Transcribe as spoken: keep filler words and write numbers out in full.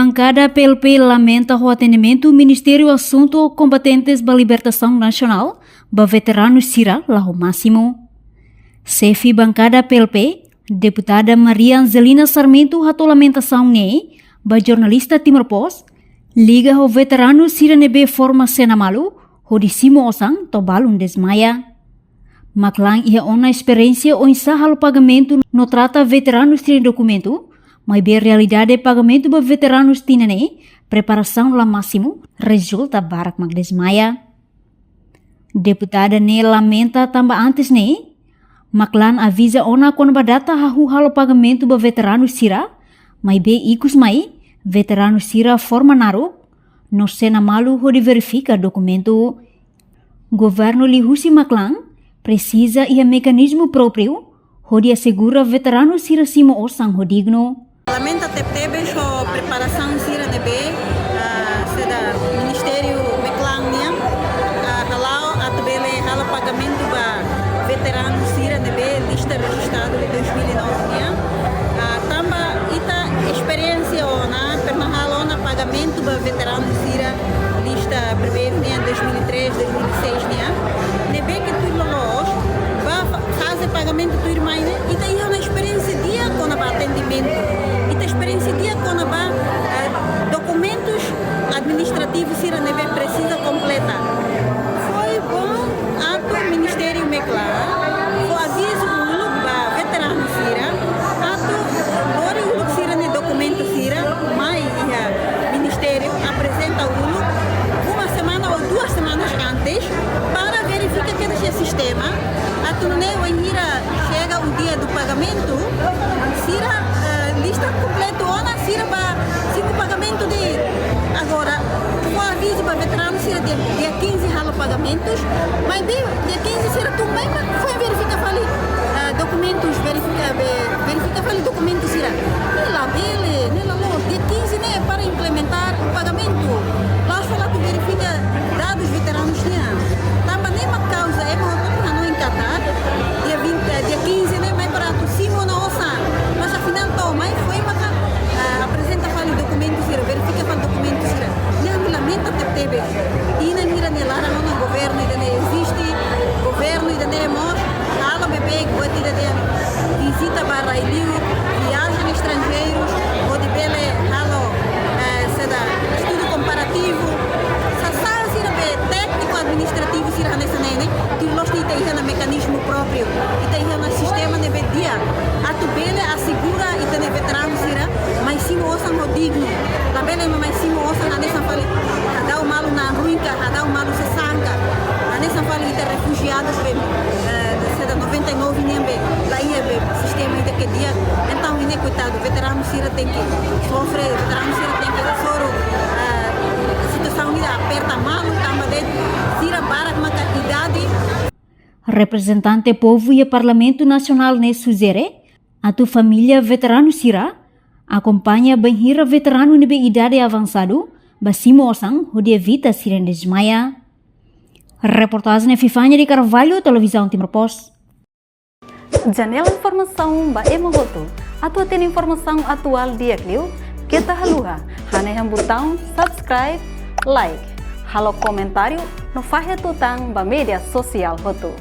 Bankada P L P lamenta ho atendimentu Ministériu Asuntu Kombatentes ba Libertasaun Nasionál ba veteranu sira la ho másimu. Xefe bankada P L P, Deputada Maria Angelina Sarmento hato'o lamentasaun ne'e ba jornalista Timor Post, liga ho veteranu sira ne'ebé forma sena malu, hodi simu osan to'o balun dezmaia. Maklan iha ona esperiénsia oinsá halo pagamentu no trata veteranu sira-nia dokumentu, maibé realidade pagamentu ba veteranu tinan ne'e, preparasaun la másimu, rezulta barak mak dezmaia. Deputada ne'e lamenta tanba antes ne'e, Maklan aviza ona kona-ba data hahú halo pagamentu ba veteranu sira, maibé ikus mai, veteranu sira forma naruk, no sena malu hodi verifika dokumentu. Governu liuhusi Maklan presiza iha mekanizmu própriu hodi asegura veteranu sira simu osan ho dignu. Lamenta tebetebes ho preparasaun sira ne'ebé, ah, saida, Ministériu Maklan nian, ah, hala'o atu bele halo pagamentu ba veteranu sira ne'ebé lista rejistadu iha dois mil e nove nian. Ah, tanba ita esperiénsia ona, pernah halo ona pagamentu ba veteranu sira lista primeiru nian dois mil e três, dois mil e seis nian. Ne'ebé ke tuir loloos, ba fa-, faze pagamentu tuirmai ne'e, ita iha ona esperiénsia di'ak kona-ba atendimentu. Ita esperiénsia di'ak kona-ba, eh, dokumentus administrativu sira ne'ebé presiza kompleta. Foin bom atu Ministériu Maklan fó avizu uluk ba veteranu sira, atu lori uluk sira-nia dokumentu sira mai iha ministériu, aprezenta uluk uma semana ou duas semanas antes, para verifika kedas iha sistema, atu nune'e wainhira chega o dia do pagamento, sira, eh, lista kompletu ona, sira bá simu pagamentu de'it. Agora, fó avizu ba veteranu sira dia, dia quinze halo pagamentus, maibé dia quinze sira tun mai, mak foin verifika fali, eh, dokumentus, verifika, be-, verifika fali dokumentu sira. Ne'e labele, ne'e la loos. Dia quinze ne'e para implementar o pagamento. La'ós fali atu verifika dadus veteranus nian. Tanba ne'e mak kauza ema hotu-hotu hanoin katak dia vinte, eh, dia quinze ne'e mai para atu simu ona osan. Mas afinál to'o mai foin maka, ah, aprezenta fali dokumentu sira, verifika fali dokumentu sira. Ne'e ami lamenta tebetebes. Tinan hira nia laran ona governu ida-ne'e eziste, governu ida-ne'e mós halo beibeik buat ida dehan vizita ba rai-liur, viajen estranjeirus, hodi bele halo, eh, saida, estudu komparativu. Sasán sira be tékniku administrativu sira hanesan ne'e ne'e, tuir loloos ita iha ona mekanizmu própriu, ita iha ona sistema ne'ebé di'ak, atu bele asegura ita-nia veteranu sira mai simu osan ho dignu. Labele ema mai simu osan hanesan fali hadau malu na'an-ruin ka, hadau malu sasán ka. Hanesan fali ita refujiadus be, eh, saida, noventa e nove nian be la iha be sistema ida ke di'ak. Entaun, ne'e koitadu, veteranu sira tenke sofre, veteranu sira tenke hasoru, eh, situasaun ida aperta malu, tanba de'it sira barak maka idade. Reprezentante povu iha Parlamentu Nasionál ne'e sujere atu família veteranu sira akompaña bainhira veteranu ne'ebé idade avansadu bá simu osan hodi evita sira dezmaia. Reportajen Epifania de Carvalho, Televizaun Timor Post. Janela informasaun ba ema hotu. Atu hatene informasaun atuál di'ak liu, keta haluha hanehan butaun subscribe, like, halo komentáriu no fahe tutan ba média sosiál hotu.